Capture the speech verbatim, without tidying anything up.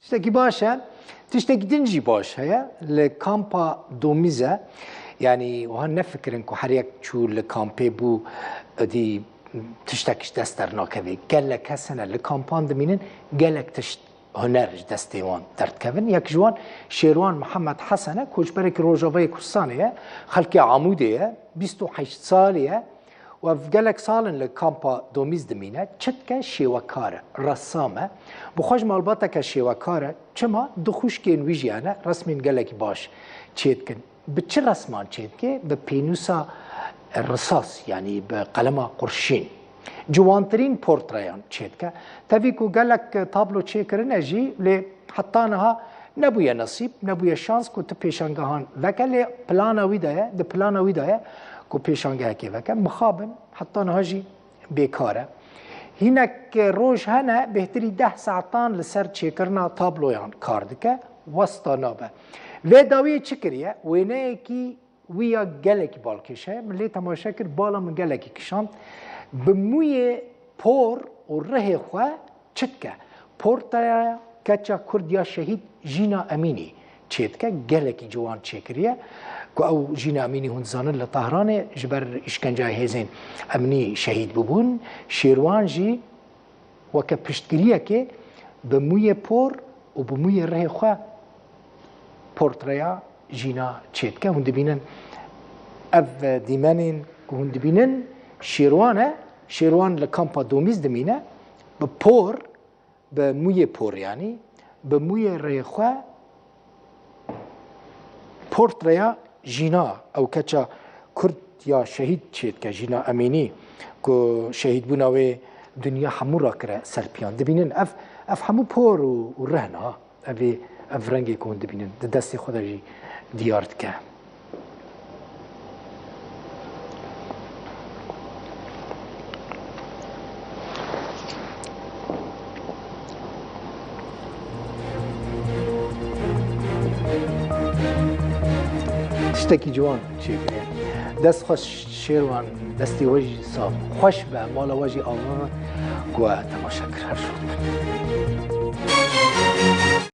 Tiştekî baş e. Tiştekî din jî baş heye. Li kampa Domîze, yanî wiha nefikirin ku her yek çû li kampê bû, dî tiştek ji dest dernakeve. Gelek kes hene li kampan dimînin, gelek tişt huner ji destê wan derdikevin. Yek ji wan Şêrwan Mihemed Hesen e, koçberekî Rojavayê Kurdistanê ye, xelkê Amûdê ye, bîst û heşt salî ye. Û ev gelek sal in li kampa Domîz dimîne. Çi dike? Şêwekar e, ressam e. Bi xwe ji malbateke şêwekar e. Çima? Du xwişkên wî jî hene, resmên gelekî baş çêdikin. Bi çi resman çêdike? Bi pênûsa risas, yanî bi qelema qurşîn. Ciwantirîn portreyan çêdike. Tevî ku gelek tablo çêkirine jî, lê heta niha nebûye nesîb, nebûye şans ku tu pêşangehan veke, lê plana wî de ye, di plana wî de ye ku pêşangehekê veke. Mixabin, heta niha jî bêkar e. Hinek roj hene, bêhtirî deh saetan li ser çêkirina tabloyan kar dike, westa nabe. Vê dawiyê çi kiriye? Wêneyekî wî ya gelekî balkêş heye. Min lê temaşe kir, bala min gelekî kişand. Bi mûyê por û rihê xwe çi dike? Portreya keça Kurd ya şehîd Jîna Emînî çêdike, gelekî ciwan çêkiriye. Ku ew Jîna Emînî hûn dizanin li Tehranê ji ber îşkenceyê hêzên emnî şehîd bûbûn. Şêrwan jî weke piştgiriyekê bi mûyê por û bi mûyê rihê xwe portreya Jîna çêdike. Hûn dibînin ev dîmenên ku hûn dibînin Şêrwan e. Şêrwan li kampa Domîz dimîne. Bi por, bi mûyê por yanî, bi mûyê rihê xwe portreya Jîna, ew keça Kurd ya şehîd çêdike, Jîna Emînî, ku şehîdbûna wê dinya hemû rakire ser piyan. Dibînin ev, ev hemû por û, û rih ne ha. Ev ê, ev rengê ku hûn dibînin, di destê xwe de jî diyar dike. Tiştekî ciwan çêkiriye. Dest xweş Şêrwan, destê we jî sax. Xweş be, mala we jî ava be ku we temaşe kir. Her şad bin.